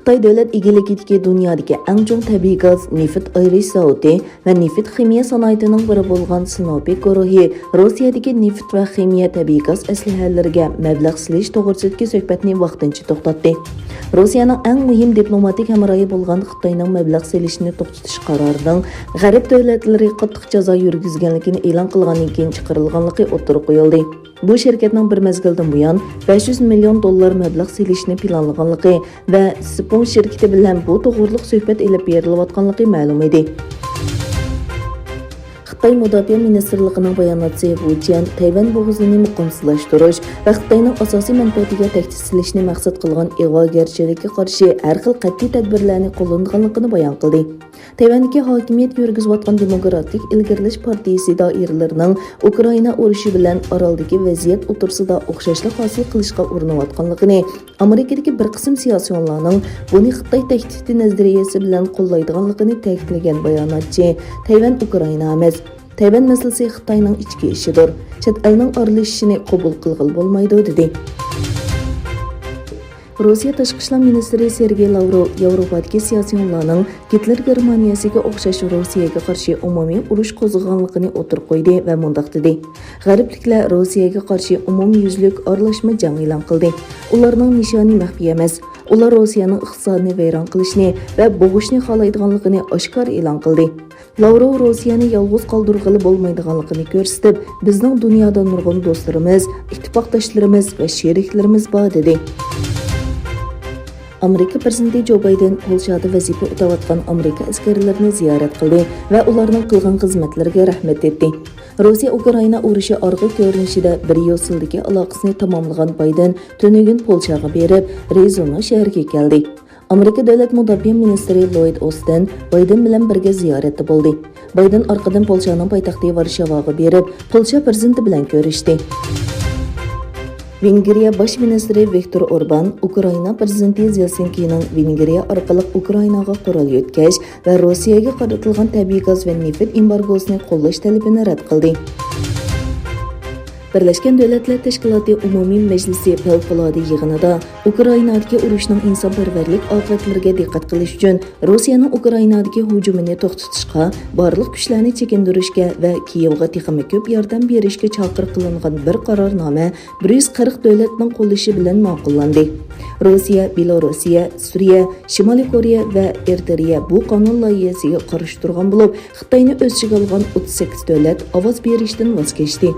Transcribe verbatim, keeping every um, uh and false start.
خىتاي دۆلەت ئىگىلىكىدىكى دۇنيادىكى ئەڭ چوڭ تەبىئىي گاز نېفىت ئايرىش زاۋۇتى ۋە نېفىت خىمىيە سانائىتىنىڭ بىرى بولغان سىنوپېك گۇرۇھى روسىيەدىكى نېفىت ۋە خىمىيە تەبىئىي گاز ئەسلىھەلىرىگە مەبلەغ سېلىش توغرىسىدىكى سۆھبەتنى ۋاقتىنچە توختاتتى. روسىيەنىڭ ئەڭ مۇھىم دىپلوماتىك ھەمراھى بولغان خىتاينىڭ مەبلەغ سېلىشنى توختىتىش قارارىنىڭ غەرب دۆلەتلىرى قاتتىق جازا يۈرگۈزگەنلىكىنى ئېلان قىلغاندىن كېيىن چىقىرىلغانلىقى ئوتتۇرىغا قويۇلدى. بۇ شىركەتنىڭ بىر مەزگىلدىن بۇيان بەش يۈز مىليون دوللار مەبلەغ سېلىشنى پىلانلىغانلىقى ۋە سىپۇڭ شىركىتى بىلەن بۇ توغرۇلۇق سۆھبەت ئېلىپ بېرىلىۋاتقانلىقى مەلۇم ئىدى. خىتاي مۇداپىئە مىنىستىرلىقىنىڭ باياناتچىسى ۋۇ جيەن تەيۋەن بوغۇزىنى مۇقىمسىزلاشتۇرۇش ۋە خىتاينىڭ ئاساسىي مەنپەئەتىگە تەھدىت سېلىشنى مەقسەت قىلغان ئىغۋاگەرچىلىككە قارشى ھەر خىل قەتئىي تەدبىرلەرنى قوللىنىدىغانلىقىنى بايان قىلدى. تەيۋەندىكى ھاكىمىيەت يۈرگۈزۈۋاتقان دېموكراتىك ئىلگىرىلەش پارتىيىسى دائىرىلىرىنىڭ ئۇكرائىنا ئۇرۇشى بىلەن ئارالدىكى ۋەزىيەت ئوتتۇرىسىدا ئوخشاشلىق ھاسىل قىلىشقا ئۇرۇنۇۋاتقانلىقىنى، ئامېرىكىدىكى بىر قىسىم سىياسىيونلارنىڭ بۇنى خىتاي تەھدىتى نەزەرىيەسى بىلەن قوللايدىغانلىقىنى تەكىتلىگەن باياناتچى، تەيۋەن ئۇكرائىنا ئەمەس، تەيۋەن مەسىلىسى خىتاينىڭ ئىچكى ئىشىدۇر، چەت ئەلنىڭ ئارىلىشىشىنى قوبۇل قىلغىلى بولمايدۇ، دېدى. روسىيە تاشقى ئىشلار مىنىستىرى سېرگېي لاۋروۋ ياۋروپادىكى سىياسىيونلارنىڭ گىتلېر گېرمانىيەسىگە ئوخشاش روسىيەگە قارشى ئومۇمىي ئۇرۇش قوزغىغانلىقىنى ئوتتۇرىغا قويدى ۋە مۇنداق دېدى: «غەربلىكلەر روسىيەگە قارشى ئومۇميۈزلۈك ئارىلاشما جەڭ ئېلان قىلدى. ئۇلارنىڭ نىشانى مەخپىي ئەمەس. ئۇلار روسىيەنىڭ ئىقتىسادىنى ۋەيران قىلىشنى ۋە بوغۇشنى خالايدىغانلىقىنى ئاشكارا ئېلان قىلدى.» لاۋروۋ روسىيەنى يالغۇز قالدۇرغىلى بولمايدىغانلىقىنى كۆرسىتىپ، «بىزنىڭ دۇنيادا نۇرغۇن دوستلىرىمىز، ئىتتىپاقداشلىرىمىز ۋە شېرىكلىرىمىز بار» دېدى. ئامېرىكا پىرېزىدېنتى جو بايدېن پولشادا ۋەزىپە ئۆتەۋاتقان ئامېرىكا ئەسكەرلىرىنى زىيارەت قىلدى ۋە ئۇلارنىڭ قىلغان خىزمەتلىرىگە رەھمەت ئېيتتى. روسىيە ئۇكرائىنا ئۇرۇشى ئارقا كۆرۈنۈشىدە بىر يىل سىلدىكى ئالاقىسىنى تاماملىغان بايدېن تۈنۈگۈن پولشاغا بېرىپ، رېزونا شەھىرىگە كەلدى. ئامېرىكا دۆلەت مۇداپىئە مىنىستىرى لويد ئوستىن بايدېن بىلەن بىرگە زىيارەتتە بولدى. بايدېن ئارقىدىن پولشانىڭ پايتەختى ۋارشاۋاغا بېرىپ، پولشا پىرېزىدېنتى بىلەن كۆرۈشتى. ۋېنگرىيە باش مىنىستىرى ۋىكتور ئوربان ئۇكرائىنا پىرېزىدېنتى زېلېنسكىينىڭ ۋېنگرىيە ئارقىلىق ئۇكرائىناغا قورال يۆتكەش ۋە روسىيەگە قارىتىلغان تەبىئىي گاز ۋە نېفىت ئېمبارگوسىنى قوللاش تەلىپىنى رەت قىلدى. بىرلەشكەن دۆلەتلەر تەشكىلاتى ئومۇمىي مەجلىسى پەۋقۇلئاددە يىغىنىدا ئۇكرائىنادىكى ئۇرۇشنىڭ ئىنسانپەرۋەرلىك ئاقىۋەتلىرىگە دىققەت قىلىش ئۈچۈن، روسىيەنىڭ ئۇكرائىنادىكى ھۇجۇمىنى توختىتىشقا، بارلىق كۈچلەرنى چېكىندۈرۈشكە ۋە كىيېۋغا تېخىمۇ كۆپ ياردەم بېرىشكە چاقىرىق قىلىنغان بىر قارارنامە بىر يۈز قىرىق دۆلەتنىڭ قوللىشى بىلەن ماقۇللاندى. روسىيە، بېلوروسىيە، سۈرىيە، شىمالىي كورېيە ۋە ئېرىترېيە بۇ قانۇن لايىھەسىگە قارشى تۇرغان بولۇپ، خىتاينى ئۆز ئىچىگە ئالغان ئوتتۇز سەككىز دۆلەت ئاۋاز بېرىشتىن ۋاز كەچتى.